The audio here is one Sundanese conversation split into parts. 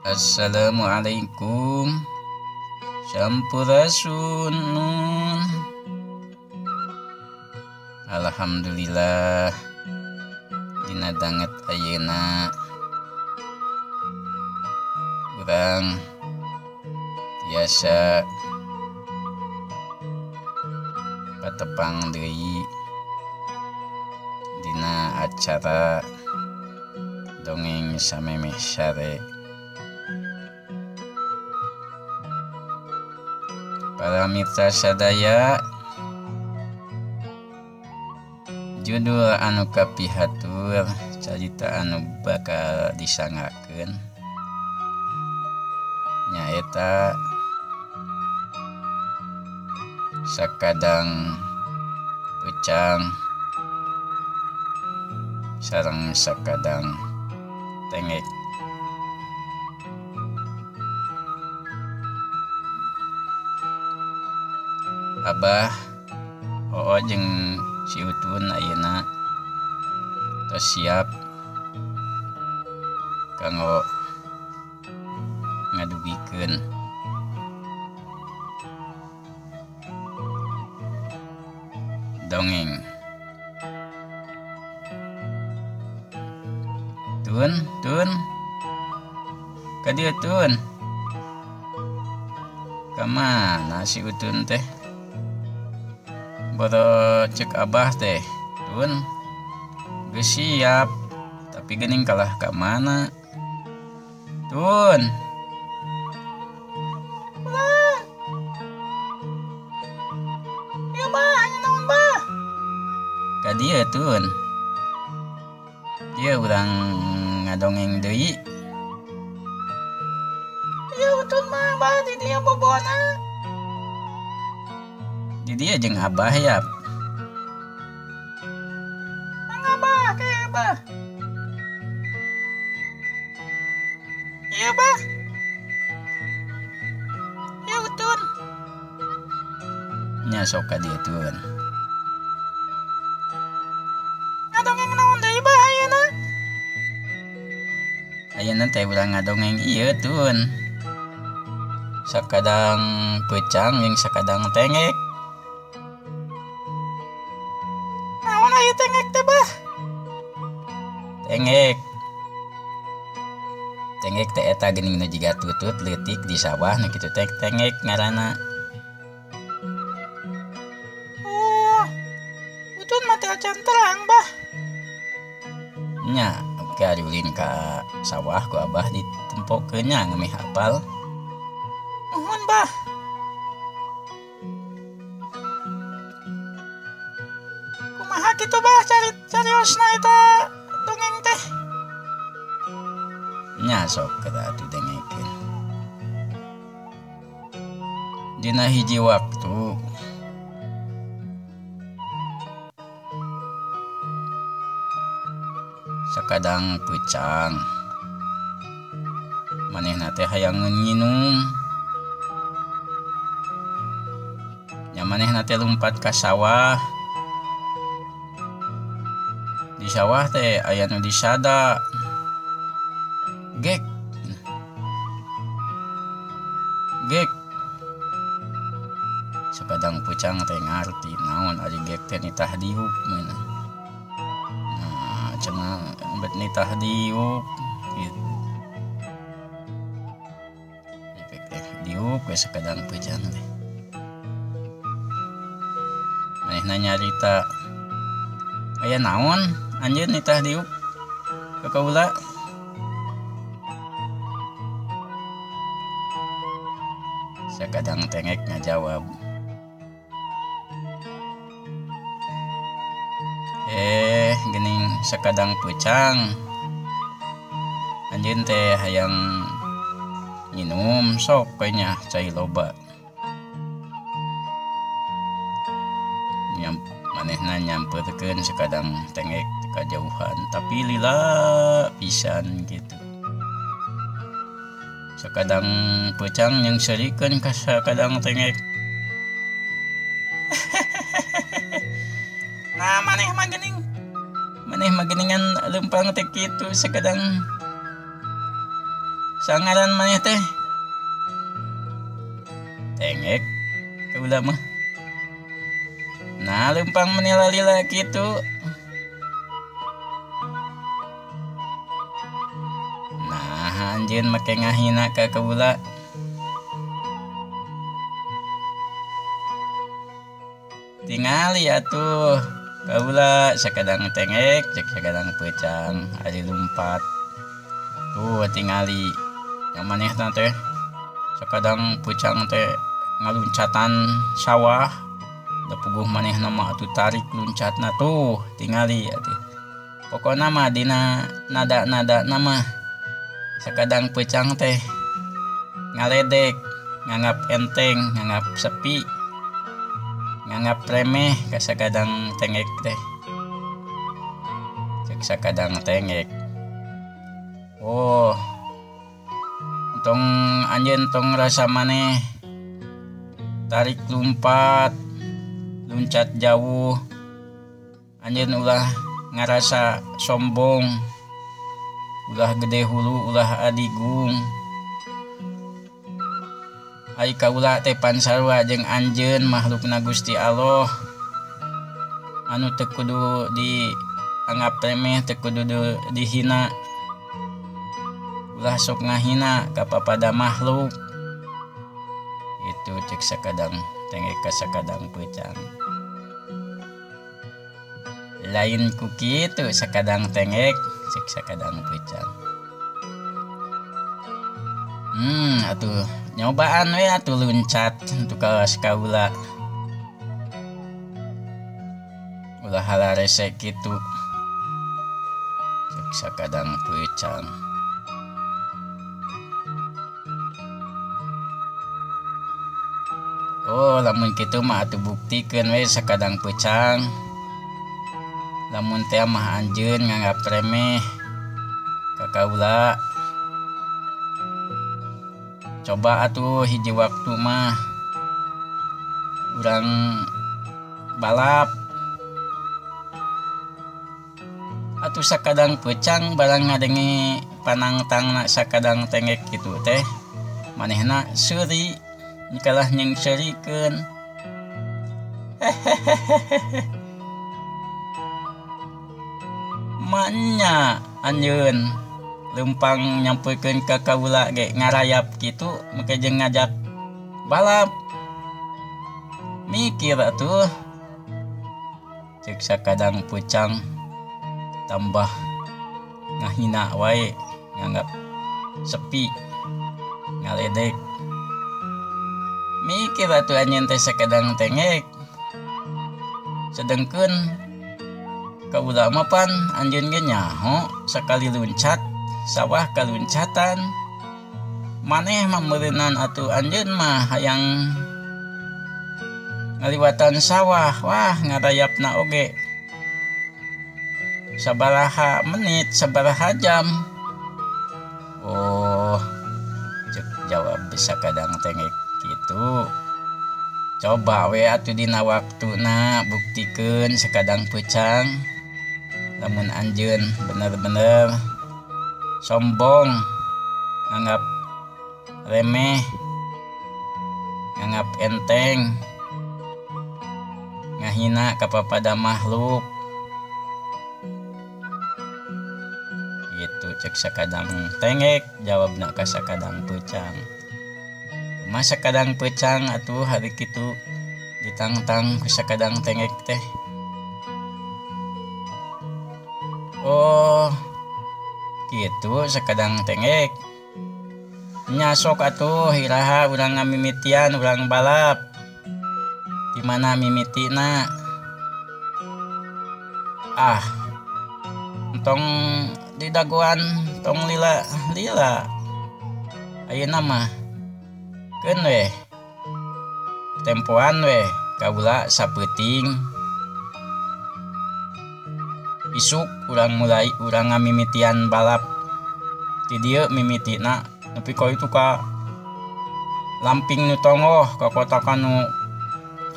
Assalamualaikum. Sampurasun. Alhamdulillah dina danget ayeuna urang tiasa patepang deui dina acara dongeng samemeh sare. Para mitra sadaya, judul anu kapihatur carita anu bakal disangakeun nyaeta Sakadang Peucang sareng Sakadang Tengek. Abah Oo jeung si Utun ayeuna tos siap kanggo ngadugikeun dongeng. Tun, tun, ka dieu tun. Ka mana si Utun teh? Boro cek abah teh, tun geus siap, tapi geuning kalah ka mana? Tun. Ulah. Ieu bah, aya naon bah? Ka dieu tun. Ieu urang ngadongeng deui. Ieu Utun mah bah di dieu bobona. Di dieu jeung abah ya. Mang abah ke bah. Ieu bah. Ieu Utun. Nya sok ka dieu tun. Ngadongeng naon deui bah ayeuna? Ayeuna teh urang ngadongeng ieu tun. Sakadang peucang jeung sakadang tengek. Naon aya tengek teh bah? Tengek. Tengek teh eta geuning nu jiga tutut leutik di sawah nu kitu teh tengek ngaranna. Oh, Utun mah teu acan terang bah. Nya, oke ari ulin ka sawah ku abah ditempokeun nya ngemeh hafal. Nuhun bah. Kumaha kitu bah cariosna eta dongeng teh? Nya sok kita atuh dengekeun. Dina hiji waktu sakadang peucang manehna teh hayangeun nginum. Nya manehna teh lumpat ka sawah. Di sawah teh aya nu disada. Gek. Gek. Sakadang peucang teh ngarti naon ari gek teh nitah diuk meunang. Nah, cenah bet nitah diuk gitu. Gek teh diuk we sakadang peucang teh. Manehna nyarita aya naon anjeun nitah diuk ka kaula. Sakadang tengek ngajawab, geuning sakadang peucang anjeun teh hayang nginum sok we nya cai loba. Manehna nyamperkeun sakadang tengek kajauhan tapi lila pisan gitu. Sakadang peucang yang serikeun ka sakadang tengek. Nah, maneh mah geuning. Maneh mah geuningan leumpang teh kitu sakadang Sangaran maneh teh tengek kaula mah. Nah lempang menila-lila kitu. Nah anjeun make ngahina ka kaula. Tingali atuh kaula sakadang tengek cek sakadang peucang ari lumpat. Tuh tingali yang manehna teh sakadang peucang teh ngaluncatan sawah. Da puguh manehna mah atuh tarik luncatna tuh tingali atuh. Pokona mah dina nada-nada mah sakadang peucang teh ngaledek, nganggap enteng, nganggap sepi, nganggap remeh ka sakadang tengek teh. Cek sakadang tengek. Oh, tong anjeun tong rasa maneh tarik lompat, loncat jauh. Anjeun ulah ngarasa sombong, ulah gede hulu, ulah adigung. Ai kaula teh pan sarua jeung anjeun makhlukna Gusti Allah anu teu kudu dianggap remeh, teu kudu dihina. Ulah sok ngahina ka papada makhluk. Itu cek sakadang tengek ka sakadang peucang. Lain ku kitu sakadang tengek cek sakadang peucang. Atuh nyobaan we atuh luncat untuk kawas kaula. Ulah halarese kitu cek sakadang peucang. Oh, lamun kitu mah atuh buktikeun we sakadang peucang. Lamun teh mah anjeun nganggap remeh ka kaula. Coba atuh hiji waktu mah urang balap. Atuh sakadang peucang barang ngadenge panangtangna sakadang tengek kitu teh manehna seuri nikalah nyengserikeun. Manya anjeun lempang nyampekeun ka kaula ge ngarayap kitu make jeung ngajak balap. Mikir atuh cek sakadang peucang tambah ngahina wae, nganggap sepi, ngaledek. Mikir atuh anjeun teh sakadang tengek. Sedengkeun kaula mah pan anjeun ge nyaho sakali luncat sawah kaluncatan. Maneh mah meureunan atuh anjeun mah hayang ngaliwatan sawah, wah ngarayapna oge sabaraha menit, sabaraha jam. Oh, cek jawab sakadang tengek kitu. Coba we atuh dina waktuna buktikeun sakadang peucang. Lamun anjeun bener-bener sombong, nganggap remeh, nganggap enteng, ngahina ka papada makhluk. Gitu cek sakadang tengek jawabna ka sakadang peucang. Kumaha sakadang peucang atuh hari kitu ditangtang ku sakadang tengek teh. Oh, kitu sakadang tengek. Nya sok atuh iraha urang ngamimitian urang balap. Di mana mimitina? Ah, tong didagoan tong lila lila. Ayeuna mah keun we tempoan we kaula sapeuting. Isuk urang mulai urang ngamimitian balap. Ti dieu mimitina nepi ka itu ka lamping nu tonggoh ka kotakan nu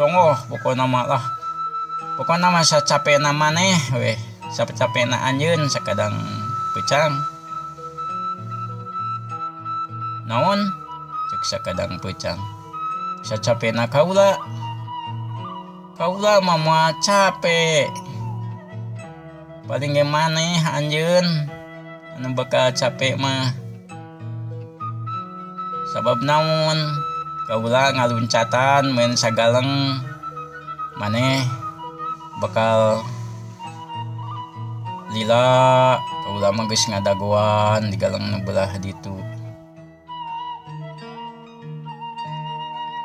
tonggoh, pokona mah lah. Pokona mah sacapena maneh we, sacapena anjeun sakadang peucang. Naon cek sakadang peucang sacapena kaula kaula mah moal capek paling ge maneh anjeun anu bakal capek mah sabab naon kaula ngaluncatan main sagaleng maneh bakal lila kaula mah geus ngadagoan di galeng nu belah ditu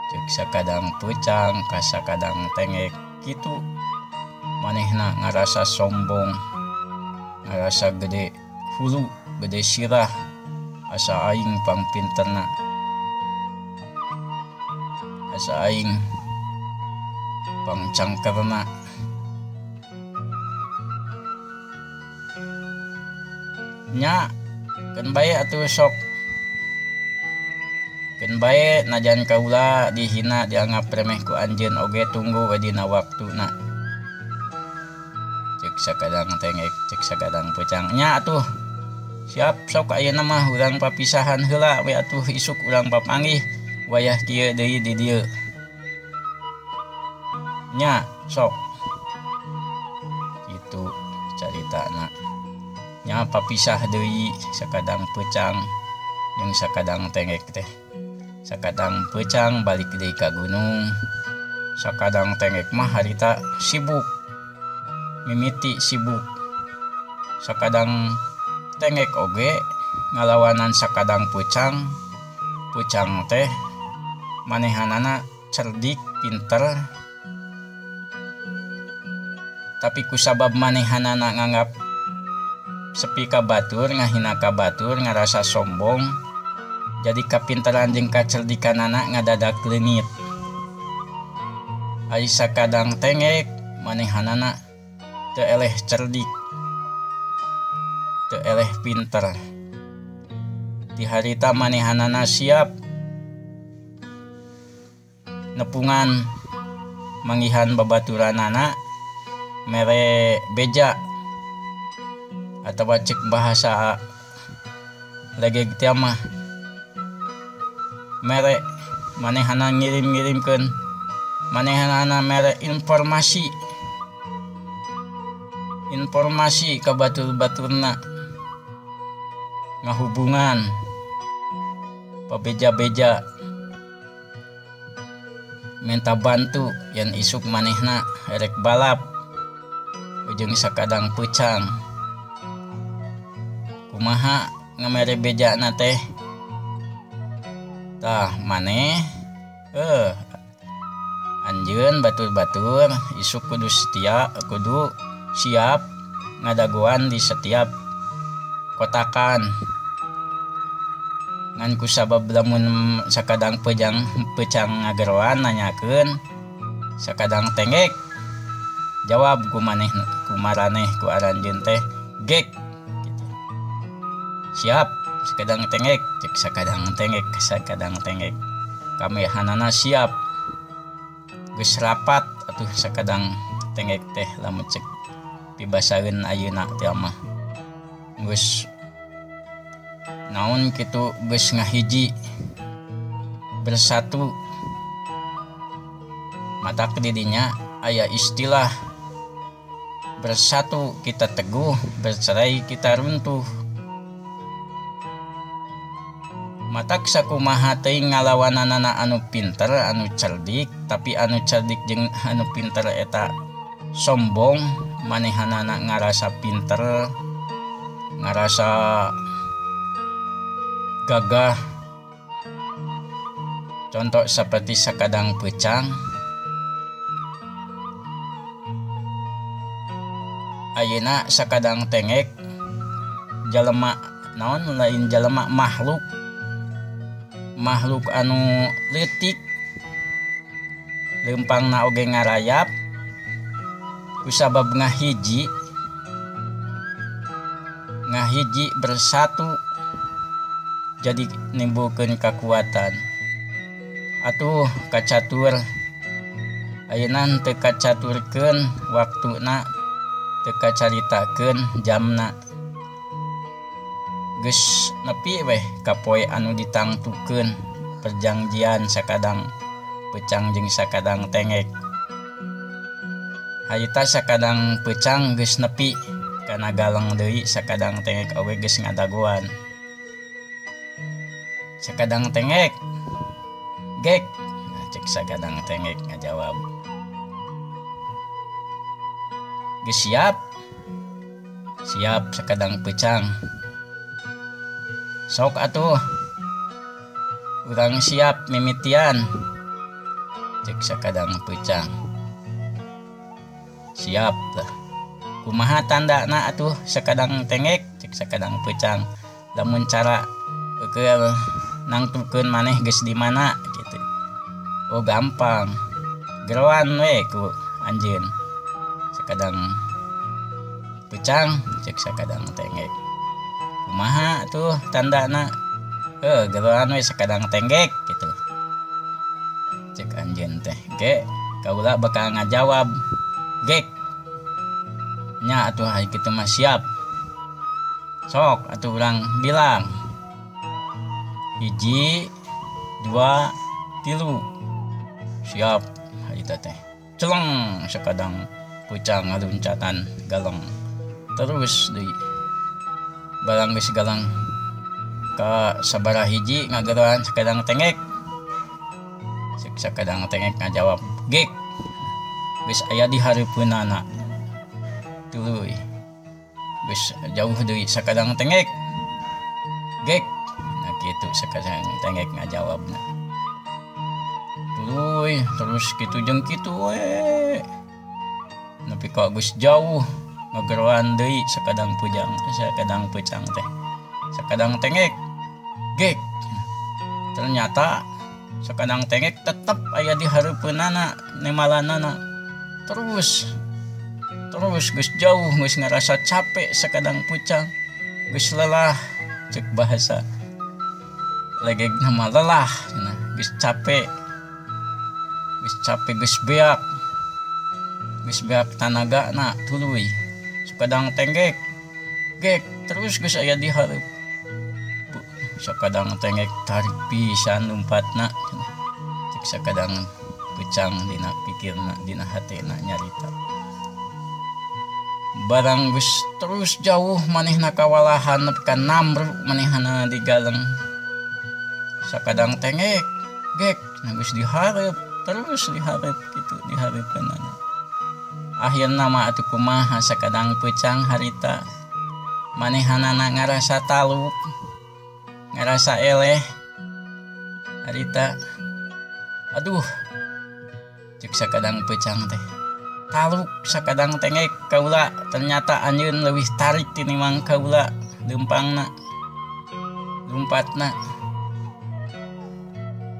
cek sakadang peucang ka sakadang tengek kitu manehna ngarasa sombong ngarasa gede hulu gede sirah asa aing pangpinterna asa aing pangcangkerna. Nya keun bae atuh sok keun bae najan kaula dihina dianggap remeh ku anjeun oge tunggu we dina waktuna cek sakadang tengek cek sakadang peucang nya atuh siap sok ayeuna mah urang papisahan heula we atuh isuk urang papanggih wayah kieu deui di dieu nya sok kitu caritana. Nya papisah deui sakadang peucang jeung sakadang tengek teh. Sakadang peucang balik deui ka gunung. Sakadang tengek mah harita sibuk. Mimiti sibuk. Sakadang tengek oge ngalawanan sakadang peucang. Peucang teh manehanana cerdik, pinter. Tapi kusabab manehanana nganggap sepi ka batur, ngahina ka batur, ngarasa sombong. Jadi kapinteran jeung kacerdikanana ngadadak leungit. Ari sakadang tengek manehanana teu eleh cerdik, teu eleh pinter. Di harita manehanana siap nepungan manggihan babaturanana mere beja atawa cek bahasa legeg teh mah mere manehana ngirim-ngirimkeun manehanana mere informasi informasi ka batur-baturna ngahubungan pabeja-beja minta bantu yen isuk manehna erek balap ujung sakadang peucang. Kumaha ngamere bejana teh tah maneh anjeun batur-batur isuk kudu setia kudu siap ngadagoan di setiap kotakan ngan kusabab lamun sakadang peucang ngageroan nanyakeun sakadang tengek jawab ku maneh ku maraneh ku aranjeun teh gek. Siap sakadang tengek cek sakadang tengek sakadang tengek kamehanana siap geus rapat atuh sakadang tengek teh lamun cek pibasaeun ayeuna teh mah geus naon kitu geus ngahiji bersatu matak di dinya aya istilah bersatu kita teguh bercerai kita runtuh. Matak sakumaha teuing ngalawananana anu pinter anu cerdik tapi anu cerdik jeung anu pinter eta sombong manehanana ngarasa pinter ngarasa gagah. Contoh seperti sakadang peucang ayeuna sakadang tengek jalema naon lain jalema makhluk makhluk anu leutik leumpangna oge ngarayap kusabab ngahiji ngahiji bersatu jadi nimbulkeun kakuatan. Atuh kacatur ayeuna teu kacaturkeun waktuna teu kacaritakeun jamna. Geus nepi weh ka poe anu ditangtukeun perjanjian sakadang peucang jeung sakadang tengek. Harita sakadang peucang geus nepi kana galeng deui sakadang tengek oge geus ngadagoan. Sakadang tengek gek, nah, cek sakadang tengek ngajawab. Geus siap, siap sakadang peucang. Sok atuh, urang siap mimitian, cek sakadang peucang. Siap lah. Kumaha tandana atuh sakadang tengek, cek sakadang peucang. Lamun cara keur nangtukeun maneh geus di mana gitu. Oh gampang, geroan we ku anjeun. Sakadang peucang, cek sakadang tengek. Kumaha tuh tandana? Geroan we sakadang tenggek gitu. Cek anjeun teh. Ge, kaula bakal ngajawab. Gek. Nya atuh ari kitu mah siap. Sok atuh urang bilang. 1, 2, 3. Siap harita teh. Celeng sakadang peucang ngaluncatan galeng. Terus deui. Barang geus galang ka sabaraha hiji ngageroan sakadang tengek. Cek sakadang tengek ngajawab gek. Geus aya di hareupeunana. Tuluy. Geus jauh deui sakadang tengek. Gek. Nah kitu sakadang tengek ngajawabna. Tuluy terus kitu jeung kitu we. Nepi ka geus jauh ngageroan deui sakadang pujang, sakadang peucang teh. Sakadang tengek gek. Ternyata sakadang tengek tetep aya di hareupeunana nemalanana. Terus terus geus jauh geus ngarasa capek sakadang pucang, geus lelah, cek bahasa legegna mah lelah cenah, geus capek. Geus capek geus beak. Geus beak tanagana tuluy. Sakadang tenggek gek terus geus aya di hareup. Sakadang tengek tarik pisan lumpatna cenah. Cek sakadang peucang dina pikirna dina hatena nyarita. Barang geus terus jauh manehna kawalahan nepi ka namru manehna digaleng. Sakadang tengek gek nah geus dihareup terus dihareup kitu dihareupeunana. Akhirna mah atuh kumaha sakadang peucang harita manehanana ngarasa taluk, ngarasa eleh harita. Aduh, cek sakadang peucang teh. Taluk sakadang tengek kaula, ternyata anjeun leuwih tarik tinimbang kaula leumpangna, lumpatna.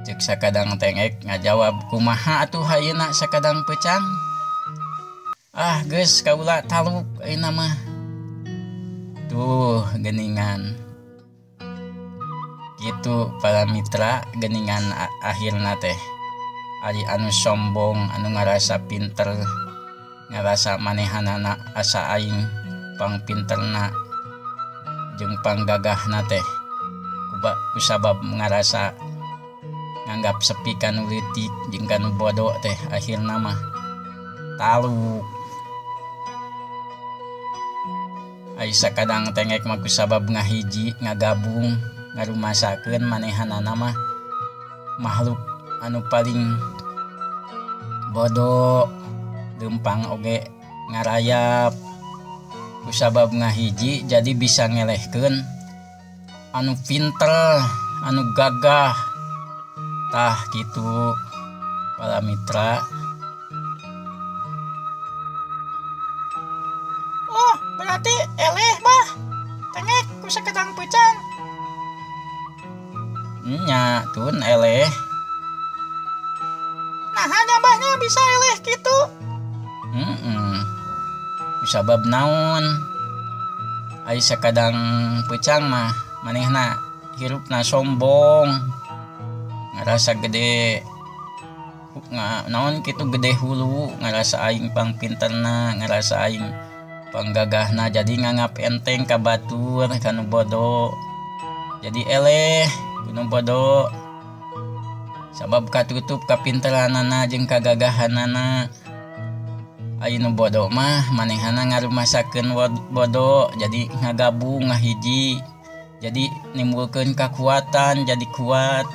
Cek sakadang tengek ngajawab kumaha atuh ayeuna sakadang peucang. Ah geus kaula taluk ayeuna mah. Tuh geningan. Gitu para mitra geningan akhirna teh. Ari anu sombong, anu ngarasa pinter, ngarasa manehanana asa aing pangpinterna jeung panggagahna teh. Kusabab ngarasa nganggap sepi kanu leutik jeung kanu bodoh teh akhirna mah taluk. Ai sakadang tengek mah kusabab ngahiji, ngagabung, ngarumasakeun manehanana mah makhluk anu paling bodoh, leumpang oge ngarayap. Kusabab ngahiji jadi bisa ngelehkeun anu pinter, anu gagah. Tah kitu para mitra. Oh, berarti eleh bah. Tengek ku sakadang peucang. Nya, tun eleh. Nah, hanya bahnya bisa eleh kitu. Kusabab naon? Ai sakadang peucang mah manehna hirupna sombong. Ngarasa gede naon kitu gede hulu, ngarasa aing pangpinterna, ngarasa aing panggagahna, jadi nganggap enteng ka batur kanu bodoh. Jadi eleh ku nu bodoh sabab katutup kapinteranana jeung kagagahanana. Aya nu bodoh mah manehna ngarumasakeun bodoh jadi ngagabung ngahiji jadi nimbulkeun kakuatan jadi kuat.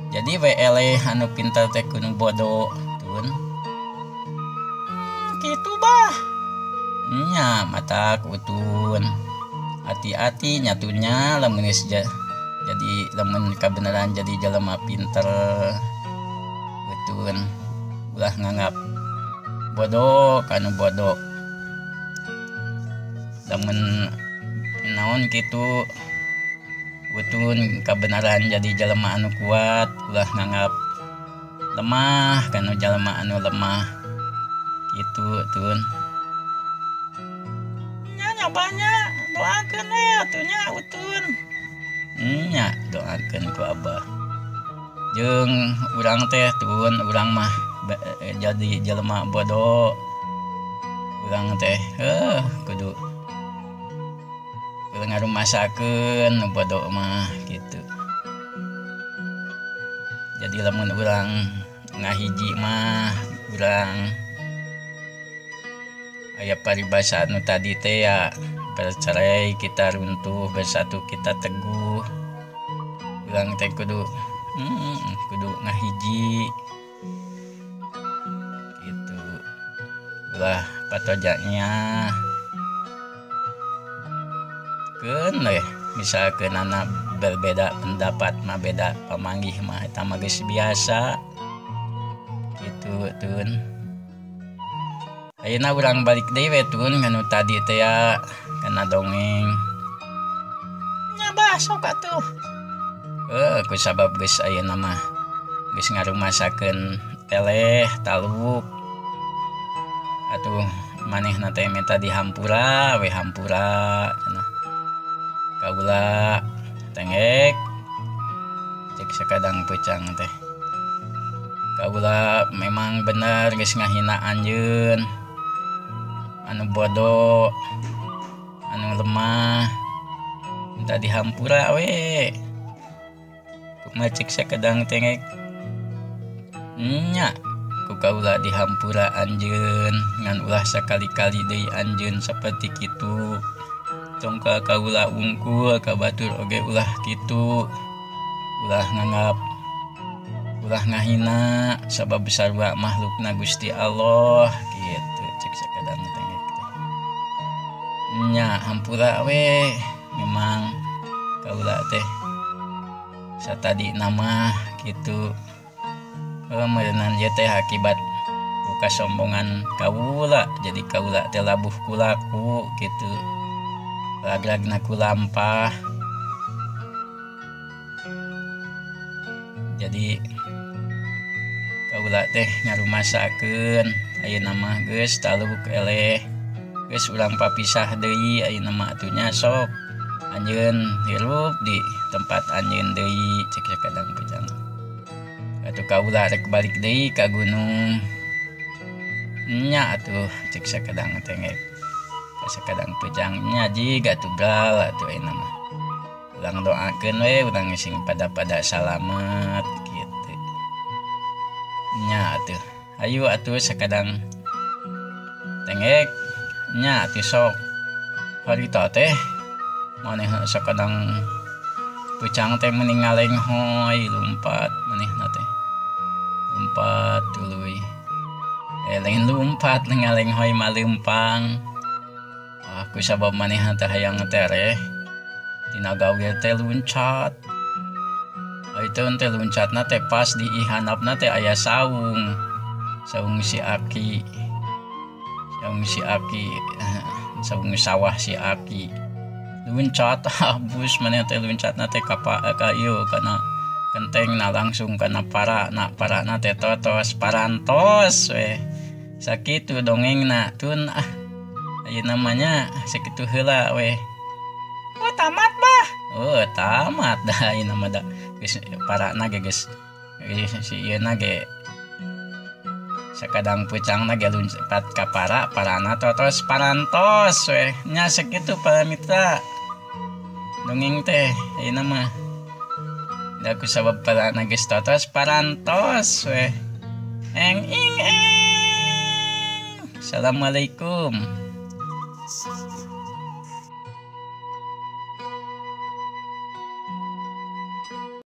Jadi we eleh anu pinter teh ku nu bodoh tun. Kitu bah. Nya matak utun. Hati-hati nyatunya lamun geus jadi lamun kabeneran jadi jelema pinter utun ulah nganggap bodoh kanu bodoh. Lamun naon kitu utun kabenaran jadi jelema anu kuat ulah nganggap lemah kanu jelema anu lemah kitu tun. Nya banyak doakeun we atuh nya utun. Nya doakeun ku abah. Jeung urang teh tun urang mah jadi jelema bodoh. Urang teh kudu ngarumasakeun nu bodoh mah kitu. Jadi lamun urang ngahiji mah urang aya paribasa nu tadi teh ya, bercerai kita runtuh, bersatu kita teguh. Urang teh kudu kudu ngahiji gitu. Ulah patojaknya keun we misalkeun anak berbeda pendapat mah beda pamanggih mah eta mah geus biasa gitu tun. Ayeuna urang balik deui we tun nganu tadi teh ya kana dongeng. Nya bah sok atuh. Ku sabab geus ayeuna mah geus ngarumasakeun eleh taluk. Atuh manehna teh menta dihampura we hampura cenah. Kaula tengek cek sakadang peucang teh. Kaula memang bener geus ngahina anjeun anu bodoh anu lemah minta dihampura we. Kumaha cek sakadang tengek nya ku kaula dihampura anjeun ngan ulah sakali-kali deui anjeun saperti kitu. Tong ka kaula wungkul ka batur oge ulah kitu. Ulah nganggap ulah ngahina sabab sarua makhlukna Gusti Allah kitu cek sakadang tengek teh. Nya hampura we memang kaula teh satadi nama kitu. Meureunan ieu teh akibat ku kasombongan kaula jadi kaula teh labuh kulaku kitu. Ragragna ku lampah. Jadi kaula teh ngarumasakeun ayeuna mah geus taluk eleh geus urang papisah deui ayeuna mah atuh nya sok anjeun hirup di tempat anjeun deui cek sakadang peucang. Atuh kaula rek balik deui ka gunung. Nya atuh cek sakadang tengek. Sakadang peucang nya jiga atuh bral atuh ayeuna mah. Urang doakeun we urang sing pada-pada salamet kitu. Nya atuh hayu atuh sakadang tengek nya atuh sok harita teh maneh sakadang peucang teh meni ngalenghoy lumpat manehna teh. Lumpat tuluy. Lain lumpat ngalenghoy maleumpang. Aku sabab manehna teh hayang tereh tina gawir teh luncat. Itu teh luncatna teh pas di ihanapna teh aya saung. Saung si Aki. Saung si Aki, saung sawah si Aki. Luncat habus manehna teh luncatna teh ka ieu kana kentengna langsung kana parana, parana teh totos parantos we. Sakitu dongengna tun ah. Ayeuna mah nya sakitu heula we. Oh tamat bah. Oh tamat dah ayeuna mah da geus parana ge geus si ieu na ge sakadang peucangna ge lumpat ka para, parana totos parantos we. Nya sakitu paramita. Dongeng teh ayeuna mah. Da ku sabab parana geus totos parantos weh. Eng ing eng. Assalamualaikum.